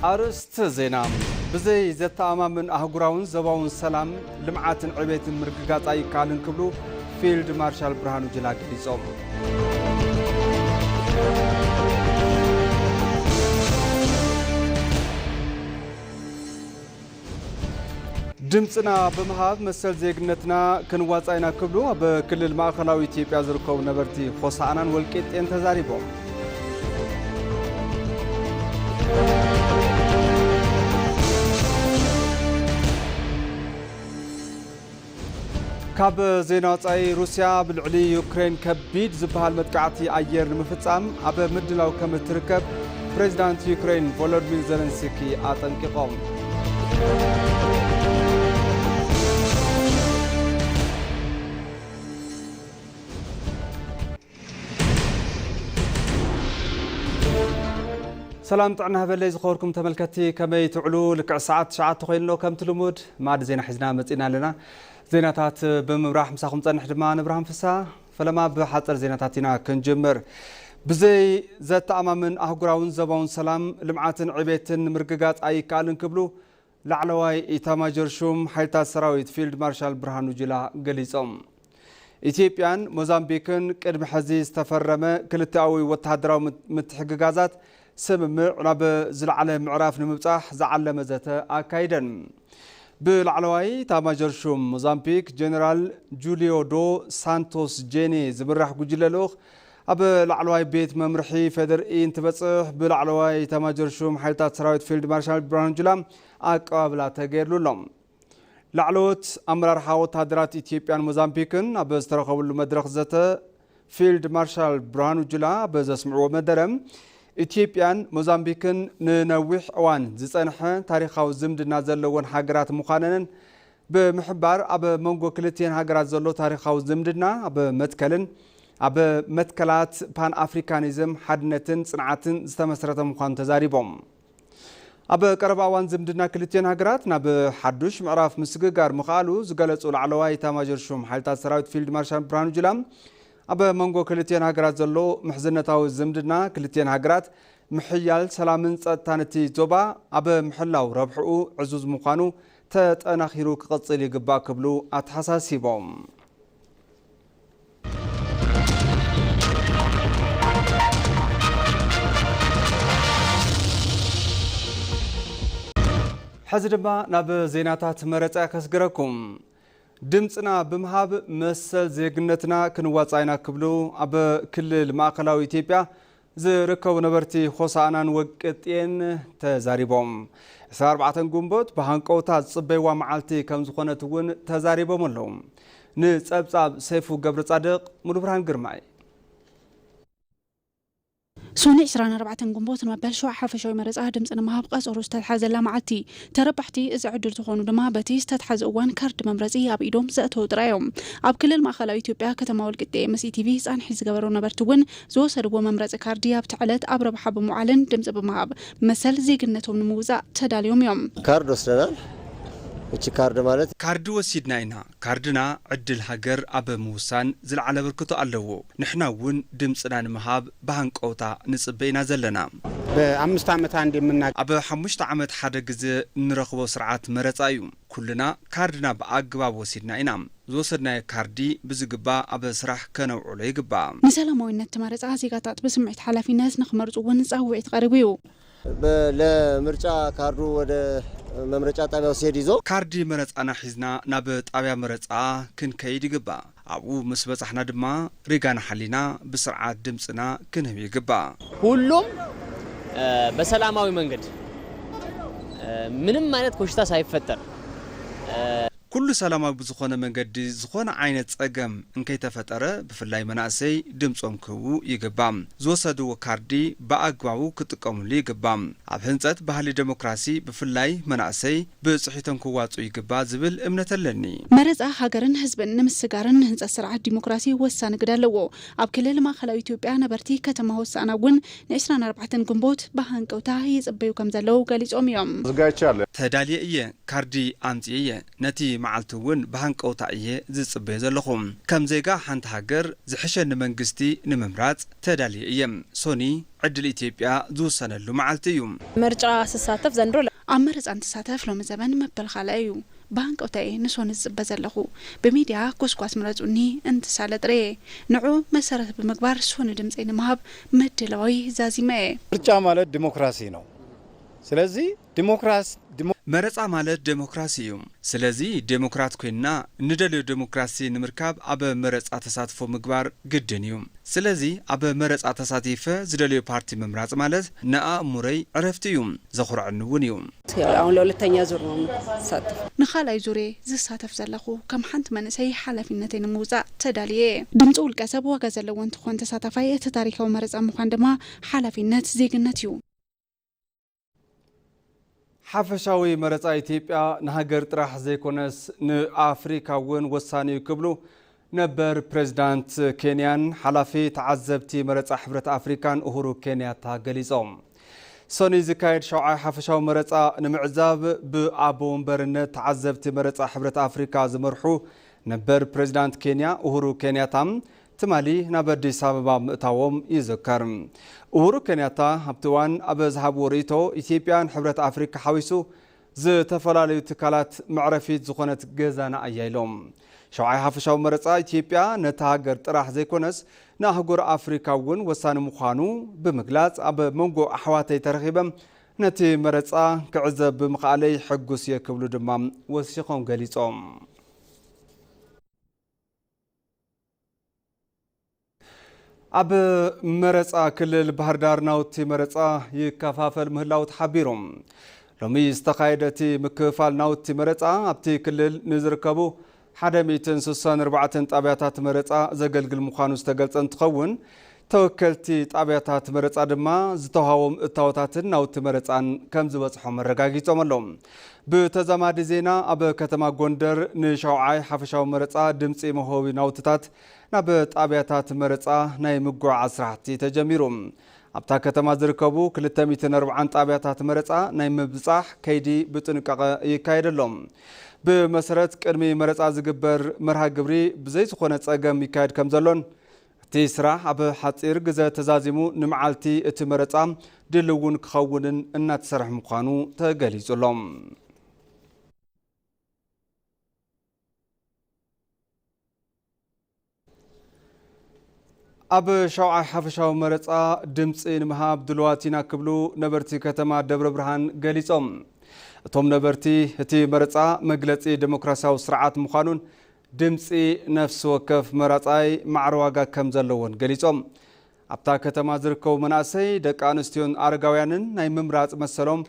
ኣርእስቲ ዜና። ብዘይ ዘተኣማምን ኣህጉራውን ዞባውን ሰላም፣ ልምዓትን ዕቤትን ምርግጋጽ ኣይከኣልን ክብሉ ፊልድ ማርሻል ብርሃኑ ጁላ ገሊጾም። ድምጽና ብምሃብ መሰል ዜግነትና ክንዋጻእ ኢና ክብሉ ኣብ ክልል ማእኸላዊ ኢትዮጵያ ዝርከቡ ነበርቲ ሆሳዕናን ወልቂጤን ተዛሪቦም። ካብ ዜና ወጻኢ፣ ሩስያ ኣብ ልዕሊ ዩክሬን ከቢድ ዝበሃል መጥቃዕቲ ኣየር ንምፍጻም ኣብ ምድላው ከም እትርከብ ፕሬዚዳንት ዩክሬን ቮሎዲሚር ዜለንስኪ ኣጠንቂቖም። ሰላም ጥዕና ሃበለይ ዝኸበርኩም ተመልከትቲ፣ ከመይ ትውዕሉ? ልክዕ ሰዓት ትሽዓተ ኮይኑ ኣሎ። ከምቲ ልሙድ ማዕዲ ዜና ሒዝና መጺና ኣለና። ዜናታት ብምምራሕ ምሳኹም ጸንሕ ድማ ንብርሃን ፍስሃ። ፈለማ ብሓጸር ዜናታት ኢና ክንጅምር። ብዘይ ዘተኣማምን ኣህጉራውን ዞባውን ሰላም፣ ልምዓትን ዕቤትን ንምርግጋጽ ኣይከኣልን ክብሉ ላዕለዋይ ኢታማጆር ሹም ሓይልታት ሰራዊት ፊልድ ማርሻል ብርሃኑ ጁላ ገሊጾም። ኢትዮጵያን ሞዛምቢክን ቅድሚ ሕዚ ዝተፈረመ ክልተኣዊ ወተሃደራዊ ምት-፣ ምትሕግጋዛት ስምምዕ ናብ ዝለዓለ ምዕራፍ ንምብጻሕ ዝዓለመ ዘተ ኣካይደን። ብላዕለዋይ ኢታማጆር ሹም ሞዛምቢክ ጀነራል ጁልዮ ዶ ሳንቶስ ጄኔ ዝምራሕ ጉጅለ ልኡኽ ኣብ ላዕለዋይ ቤት መምርሒ ፌደርኢ እንትበጽሕ፣ ብላዕለዋይ ኢታማጆር ሹም ሓይልታት ሰራዊት ፊልድ ማርሻል ብርሃኑ ጁላ ኣቀባብላ ተገይርሉ ኣሎ። ላዕለዎት ኣመራርሓ ወተሃደራት ኢትዮጵያን ሞዛምቢክን ኣብ ዝተረኸብሉ መድረኽ ዘተ፣ ፊልድ ማርሻል ብርሃኑ ጁላ ኣብ ዘስምዕዎ መደረ፣ ኢትዮጵያን ሞዛምቢክን ንነዊሕ እዋን ዝጸንሐ ታሪኻዊ ዝምድና ዘለወን ሃገራት ምዃነንን ብምሕባር፣ ኣብ መንጎ ክልቲኤን ሃገራት ዘሎ ታሪኻዊ ዝምድና ኣብ መትከልን ኣብ መትከላት ፓን ኣፍሪካኒዝም፣ ሓድነትን ጽንዓትን ዝተመስረተ ምዃኑ ተዛሪቦም። ኣብ ቀረባ እዋን ዝምድና ክልቲኤን ሃገራት ናብ ሓዱሽ ምዕራፍ ምስግጋር ምኽኣሉ ዝገለጹ ላዕለዋይ ኢታማጆር ሹም ሓይልታት ሰራዊት ፊልድ ማርሻል ብርሃኑ ጁላ፣ ኣብ መንጎ ክልቲኤን ሃገራት ዘሎ ምሕዝነታዊ ዝምድና ክልቲኤን ሃገራት ምሕያል ሰላምን ጸጥታን እቲ ዞባ ኣብ ምሕላው ረብሕኡ ዕዙዝ ምዃኑ ተጠናኺሩ ክቕጽል ይግባእ ክብሉ ኣተሓሳሲቦም። ሕዚ ድማ ናብ ዜናታት መረጻ ከስግረኩም። ድምጽና ብምሃብ መሰል ዜግነትና ክንዋጻእ ኢና ክብሉ ኣብ ክልል ማእከላዊ ኢትዮጵያ ዝርከቡ ነበርቲ ሆሳዕናን ወቅጤን ተዛሪቦም። ዕስራን ኣርባዕተን ግንቦት ብሃንቀውታ ዝጽበይዋ መዓልቲ ከም ዝኾነት እውን ተዛሪቦም ኣለዉ። ንጸብጻብ ሰይፉ ገብረ ጻድቕ፣ ሙሉብርሃን ግርማይ። ሶኒ ዕስራን ኣርባዕተን ግንቦት ንመበል ሸውዓይ ሓፈሻዊ መረጻ ድምጺ ንምሃብ ቀጸሮ ዝተትሓዘላ መዓልቲ። ተረባሕቲ እዚ ዕድል ዝኾኑ ድማ በቲ ዝተትሓዘ እዋን ካርድ መምረጺ ኣብ ኢዶም ዘእተዉ ጥራይ እዮም። ኣብ ክልል ማእከላዊ ኢትዮጵያ ከተማ ወልቂጤ ኤምሲ ቲቪ ጻንሒት ዝገበሩ ነበርቲ እውን ዝወሰድዎ መምረጺ ካርዲ ኣብቲ ዕለት ኣብ ረብሓ ብምውዓልን ድምጺ ብምሃብ መሰል ዜግነቶም ንምውጻእ ተዳልዮም እዮም። ካርድ ወስደናል። እቺ ካርድ ማለት ካርዲ ወሲድና ኢና። ካርድና ዕድል ሃገር ኣብ ምውሳን ዝለዓለ ኣበርክቶ ኣለዎ። ንሕና እውን ድምጽና ንምሃብ ብሃንቀውታ ንጽበ ኢና ዘለና። በአምስት ዓመት አንድ የምና- ኣብ ሓሙሽተ ዓመት ሓደ ግዜ እንረኽቦ ስርዓት መረጻ እዩ። ኩልና ካርድና ብኣግባብ ወሲድና ኢና። ዝወሰድናዮ ካርዲ ብዝግባእ ኣብ ስራሕ ከነውዕሎ ይግባእ። ንሰላማዊነት እቲ መረጻ ዜጋታት ብስምዒት ሓላፊነት ንኽመርጹ እውን ጻውዒት ቀሪቡ እዩ። በ-፣ ለምርጫ ካርዱ ወደ መምረጫ ጣቢያው ሲሄድ ይዞ ካርዲ መረጻና ሒዝና ናብ ጣብያ መረጻ ክንከይድ ይግባእ። ኣብኡ ምስ በጻሕና ድማ ሪጋና ሓሊና ብስርዓት ድምጽና ክንህብ ይግባእ። ሁሉም፣ እ፣ በሰላማዊ መንገድ፣ እ፣ ምንም አይነት ኮሽታ ሳይፈጠር፣ እ፣ ኩሉ ሰላማዊ ብዝኾነ መንገዲ ዝኾነ ዓይነት ጸገም እንከይተፈጠረ፣ ብፍላይ መናእሰይ ድምጾም ክህቡ ይግባእ። ዝወሰድዎ ካርዲ ብኣግባቡ ክጥቀሙሉ ይግባእ። ኣብ ህንጸት ባህሊ ዴሞክራሲ ብፍላይ መናእሰይ ብጽሒቶም ክዋጹ ይግባእ ዝብል እምነት ኣለኒ። መረጻ ሃገርን ህዝብን ንምስጋርን ንህንጸት ስርዓት ዲሞክራሲ ወሳኒ ግደ ኣለዎ። ኣብ ክልል ማእከላዊ ኢትዮጵያ ነበርቲ ከተማ ሆሳዕና እውን ንዕስራን ኣርባዕተን ግንቦት ብሃንቀውታ ይጽበዩ ከም ዘለዉ ገሊጾም እዮም። ተዘጋጅቻለሁ። ተዳልየ እየ፣ ካርዲ ኣምጽኤ እየ። ነቲ መዓልቲ እውን ብሃንቀውታ እየ ዝጽበዮ ዘለኹ። ከም ዜጋ ሓንቲ ሃገር ዝሕሸኒ መንግስቲ ንምምራጽ ተዳልየ እየ። ሶኒ ዕድል ኢትዮጵያ ዝውሰነሉ መዓልቲ እዩ። ምርጫ ስሳተፍ ዘንድሮ ኣብ መረፃ እንትሳተፍ ሎሚ ዘበን መበል ካልኣይ እዩ። ብሃንቀውታ እየ ንሶኒ ዝፅበ ዘለኹ። ብሚድያ ጎስጓስ ምረፁኒ እንትሳለ ጥረ እየ። ንዑ መሰረት ብምግባር ሶኒ ድምፀይ ንምሃብ ምድላወይ ዛዚመ እየ። ምርጫ ማለት ዲሞክራሲ ነው። ስለዚህ ዲሞክራሲ መረፃ ማለት ዴሞክራሲ እዩ። ስለዚ ዴሞክራት ኮይንና ንደልዮ ዴሞክራሲ ንምርካብ ኣብ መረፃ ተሳትፎ ምግባር ግድን እዩ። ስለዚ ኣብ መረፃ ተሳቲፈ ዝደልዮ ፓርቲ ምምራፅ ማለት ንኣእሙረይ ዕረፍቲ እዩ፣ ዘኹርዐኒ እውን እዩ። አሁን ለሁለተኛ ዙር ነው የምሳተፍ። ንኻልኣይ ዙር እየ ዝሳተፍ ዘለኹ። ከም ሓንቲ መንእሰይ ሓላፊነተይ ንምውፃእ ተዳልየ እየ። ድምፂ ውልቀ ሰብ ዋጋ ዘለዎ እንትኾን ተሳታፋይ እቲ ታሪካዊ መረፃ ምዃን ድማ ሓላፊነት ዜግነት እዩ። ሓፈሻዊ መረፃ ኢትዮጵያ ንሃገር ጥራሕ ዘይኮነስ ንኣፍሪካ እውን ወሳኒ እዩ ክብሉ ነበር ፕሬዚዳንት ኬንያን ሓላፊ ተዓዘብቲ መረፃ ሕብረት ኣፍሪካን ኡሁሩ ኬንያታ ገሊፆም። ሰኑይ ዝካየድ ሻውዓይ ሓፈሻዊ መረፃ ንምዕዛብ ብኣቦ ወንበርነት ተዓዘብቲ መረፃ ሕብረት ኣፍሪካ ዝመርሑ ነበር ፕሬዚዳንት ኬንያ ኡሁሩ ኬንያታ ትማሊ ናብ ኣዲስ ኣበባ ምእታዎም ይዝከር። ኡሁሩ ኬንያታ ኣብቲ እዋን ኣብ ዝሃብዎ ርእይቶ፣ ኢትዮጵያን ሕብረት ኣፍሪካ ሓዊሱ ዝተፈላለዩ ትካላት መዕረፊት ዝኾነት ገዛና እያ ኢሎም። ሻውዓይ ሓፈሻዊ መረፃ ኢትዮጵያ ነታ ሃገር ጥራሕ ዘይኮነስ ንኣህጉር ኣፍሪካ እውን ወሳኒ ምዃኑ ብምግላፅ፣ ኣብ መንጎ ኣሕዋተይ ተረኺበ ነቲ መረፃ ክዕዘብ ብምኽኣለይ ሕጉስ እየ ክብሉ ድማ ወሲኾም ገሊፆም። ኣብ መረፃ ክልል ባህርዳር ናውቲ መረፃ ይከፋፈል ምህላው ተሓቢሩ። ሎሚ ዝተኻየደ እቲ ምክፍፋል ናውቲ መረፃ ኣብቲ ክልል ንዝርከቡ ሓደ ሚእትን ስሳን ኣርባዕተን ጣብያታት መረፃ ዘገልግል ምዃኑ ዝተገልፀ እንትኸውን፣ ተወከልቲ ጣብያታት መረፃ ድማ ዝተውሃቦም እታወታትን ናውቲ መረፃን ከም ዝበፅሖም ኣረጋጊፆም ኣለዉ። ብተዛማዲ ዜና፣ ኣብ ከተማ ጎንደር ንሻውዓይ ሓፈሻዊ መረፃ ድምፂ መውሃቢ ናውትታት ናብ ጣብያታት መረፃ ናይ ምጉዕዓዝ ስራሕቲ ተጀሚሩ። ኣብታ ከተማ ዝርከቡ ክልተ ሚእትን ኣርባዓን ጣብያታት መረፃ ናይ ምብፃሕ ከይዲ ብጥንቃቐ ይካየድ ኣሎ። ብመሰረት ቅድሚ መረፃ ዝግበር መርሃ ግብሪ ብዘይ ዝኾነ ፀገም ይካየድ ከም ዘሎን፣ እቲ ስራሕ ኣብ ሓፂር ግዘ ተዛዚሙ ንመዓልቲ እቲ መረፃ ድልው እውን ክኸውንን እናተሰርሐ ምዃኑ ተገሊፁ ኣሎ። ኣብ ሻውዓይ ሓፈሻዊ መረፃ ድምፂ ንምሃብ ድልዋት ኢና ክብሉ ነበርቲ ከተማ ደብረ ብርሃን ገሊፆም። እቶም ነበርቲ፣ እቲ መረፃ መግለፂ ዴሞክራሲያዊ ስርዓት ምዃኑን ድምፂ ነፍሲ ወከፍ መራፃይ ማዕረ ዋጋ ከም ዘለዎን ገሊፆም። ኣብታ ከተማ ዝርከቡ መናእሰይ፣ ደቂ ኣንስትዮን ኣረጋውያንን ናይ ምምራፅ መሰሎም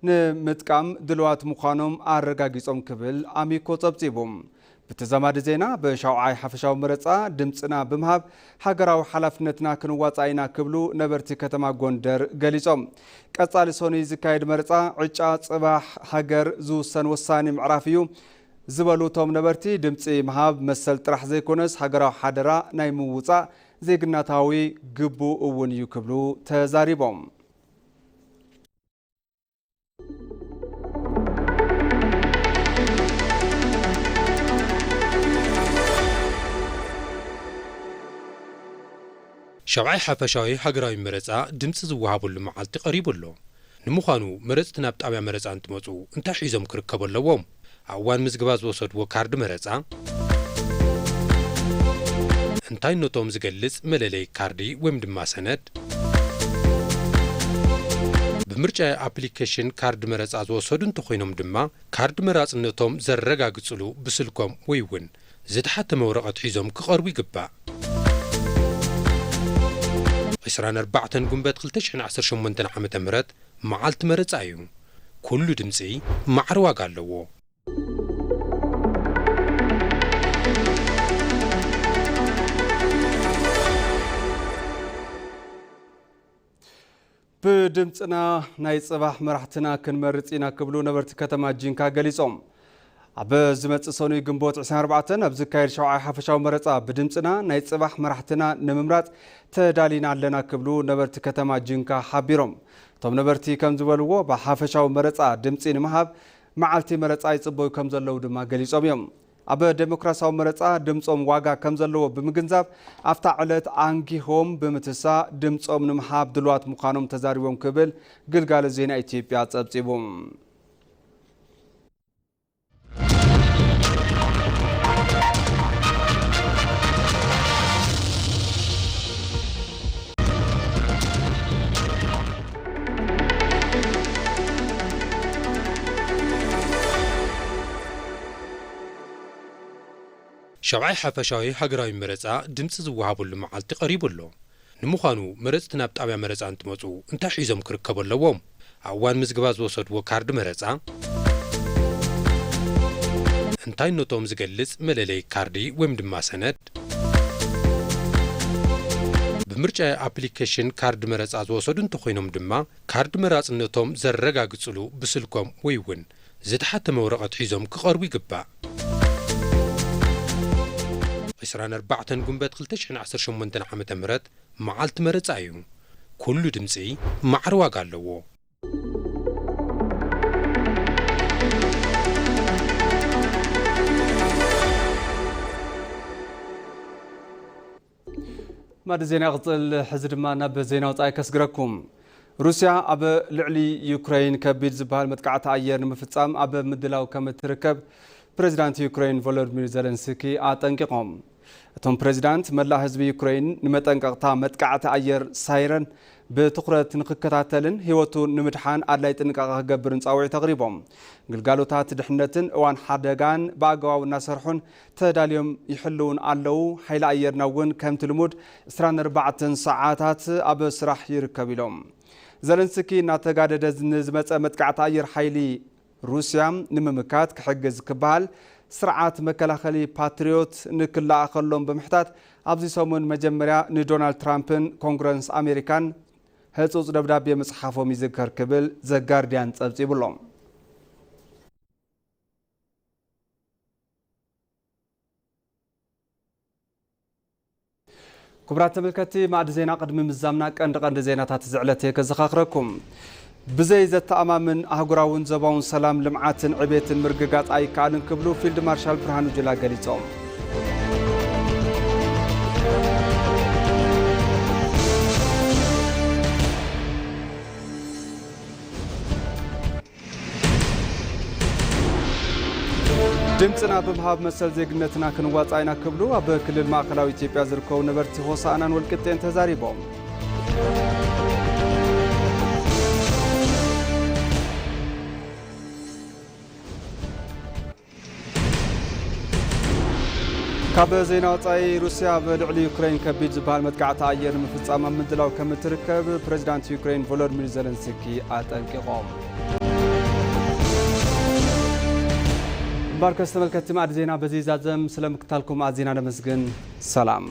ንምጥቃም ድልዋት ምዃኖም ኣረጋጊፆም ክብል ኣሚኮ ፀብፂቡ። ብተዛማዲ ዜና፣ ብሻውዓይ ሓፈሻዊ መረፃ ድምፅና ብምሃብ ሃገራዊ ሓላፍነትና ክንዋፃእ ኢና ክብሉ ነበርቲ ከተማ ጎንደር ገሊፆም። ቀፃሊ ሰኑይ ዝካየድ መረፃ ዕጫ ፅባሕ ሃገር ዝውሰን ወሳኒ ምዕራፍ እዩ ዝበሉ እቶም ነበርቲ፣ ድምፂ ምሃብ መሰል ጥራሕ ዘይኮነስ ሃገራዊ ሓደራ ናይ ምውፃእ ዜግነታዊ ግቡእ እውን እዩ ክብሉ ተዛሪቦም። ሻብዓይ ሓፈሻዊ ሃገራዊ መረጻ ድምጺ ዝወሃበሉ መዓልቲ ቀሪቡ ኣሎ። ንምዃኑ መረጽቲ ናብ ጣብያ መረጻ እንትመጹ እንታይ ሒዞም ክርከቡ ኣለዎም? ኣብ እዋን ምዝገባ ዝወሰድዎ ካርዲ መረጻ፣ እንታይነቶም ዝገልጽ መለለይ ካርዲ ወይም ድማ ሰነድ፣ ብምርጫ ኣፕሊኬሽን ካርዲ መረጻ ዝወሰዱ እንተኾይኖም ድማ፣ ካርዲ መራጽነቶም ዘረጋግጽሉ ብስልኮም ወይ እውን ዝተሓተመ ወረቐት ሒዞም ክቐርቡ ይግባእ። ዕስራን ኣርባዕተን ጉንበት ክልተ ሽሕን ዓሰርተ ሸሞንተን ዓመተ ምህረት መዓልቲ መረጻ እዩ። ኩሉ ድምጺ ማዕረ ዋጋ ኣለዎ። ብድምፅና ናይ ፅባሕ መራሕትና ክንመርፅ ኢና ክብሉ ነበርቲ ከተማ ጂንካ ገሊፆም። ኣብ ዝመፅእ ሰኑይ ግንቦት ዕስራን ኣርባዕተን ኣብ ዝካየድ ሻውዓይ ሓፈሻዊ መረፃ ብድምፅና ናይ ፅባሕ መራሕትና ንምምራፅ ተዳሊና ኣለና ክብሉ ነበርቲ ከተማ ጂንካ ሓቢሮም። እቶም ነበርቲ ከም ዝበልዎ ብሓፈሻዊ መረፃ ድምፂ ንምሃብ መዓልቲ መረጻ ይጽበዩ ከም ዘለዉ ድማ ገሊጾም እዮም። ኣብ ዴሞክራሲያዊ መረጻ ድምጾም ዋጋ ከም ዘለዎ ብምግንዛብ፣ ኣብታ ዕለት ኣንጊሆም ብምትሳ ድምጾም ንምሃብ ድልዋት ምዃኖም ተዛሪቦም ክብል ግልጋሎት ዜና ኢትዮጵያ ጸብጺቡ። ሻብዓይ ሓፈሻዊ ሃገራዊ መረጻ ድምጺ ዝወሃበሉ መዓልቲ ቀሪቡ ኣሎ። ንምዃኑ፣ መረጽቲ ናብ ጣብያ መረጻ እንትመጹ እንታይ ሒዞም ክርከቡ ኣለዎም? ኣብ እዋን ምዝገባ ዝወሰድዎ ካርዲ መረጻ፣ እንታይነቶም ዝገልጽ መለለይ ካርዲ ወይም ድማ ሰነድ፣ ብምርጫ ኣፕሊኬሽን ካርዲ መረጻ ዝወሰዱ እንተኾይኖም ድማ፣ ካርዲ መራጽነቶም ዘረጋግጽሉ ብስልኮም ወይ እውን ዝተሓተመ ወረቐት ሒዞም ክቐርቡ ይግባእ። ዕስራን ኣርባዕተን ጉንበት ክልተ ሽሕን ዓሰርተ ሸሞንተን ዓመተ ምህረት መዓልቲ መረጻ እዩ። ኩሉ ድምጺ ማዕረ ዋጋ ኣለዎ። ማዕዲ ዜና ይቕጽል። ሕዚ ድማ ናብ ዜና ወጻኢ ከስግረኩም። ሩስያ ኣብ ልዕሊ ዩክረይን ከቢድ ዝበሃል መጥቃዕቲ ኣየር ንምፍጻም ኣብ ምድላው ከም እትርከብ ፕሬዚዳንት ዩክረይን ቮሎዲሚር ዘለንስኪ ኣጠንቂቖም። እቶም ፕሬዚዳንት፣ መላእ ህዝቢ ዩክረይን ንመጠንቀቕታ መጥቃዕቲ ኣየር ሳይረን ብትኹረት ንኽከታተልን ህይወቱ ንምድሓን ኣድላይ ጥንቃቐ ክገብርን ጻውዒት ኣቕሪቦም። ግልጋሎታት ድሕነትን እዋን ሓደጋን ብኣገባቡ እናሰርሑን ተዳልዮም ይሕልውን ኣለዉ። ሓይሊ ኣየርና እውን ከምቲ ልሙድ ዕስራን ኣርባዕተን ሰዓታት ኣብ ስራሕ ይርከብ ኢሎም። ዘለንስኪ፣ እናተጋደደ ንዝመጸ መጥቃዕቲ ኣየር ሓይሊ ሩስያ ንምምካት ክሕግዝ ክበሃል ስርዓት መከላኸሊ ፓትሪዮት ንክለኣኸሎም ብምሕታት፣ ኣብዚ ሰሙን መጀመርያ ንዶናልድ ትራምፕን ኮንግረስ ኣሜሪካን ህጹጽ ደብዳቤ ምጽሓፎም ይዝከር ክብል ዘጋርዲያን ጸብጺቡ ኣሎ። ክቡራት ተመልከትቲ፣ ማዕዲ ዜና ቅድሚ ምዛምና ቀንዲ ቀንዲ ዜናታት እዚ ዕለት እየ ከዘኻኽረኩም። ብዘይ ዘተኣማምን ኣህጉራውን ዞባውን ሰላም፣ ልምዓትን ዕቤትን ምርግጋጽ ኣይከኣልን ክብሉ ፊልድ ማርሻል ብርሃኑ ጁላ ገሊጾም። ድምፅና ብምሃብ መሰል ዜግነትና ክንዋፃእ ኢና ክብሉ ኣብ ክልል ማእኸላዊ ኢትዮጵያ ዝርከቡ ነበርቲ ሆሳዕናን ወልቂጤን ተዛሪቦም። ካብ ዜና ወፃኢ፣ ሩስያ ኣብ ልዕሊ ዩክሬን ከቢድ ዝበሃል መጥቃዕቲ ኣየር ንምፍፃም ኣብ ምድላው ከም እትርከብ ፕሬዚዳንት ዩክሬን ቮሎዲሚር ዘለንስኪ ኣጠንቂቖም። እምበኣርከስ ተመልከትቲ ማዕዲ ዜና በዚ ይዛዘም። ስለ ምክታልኩም ኣዚና ነመስግን። ሰላም።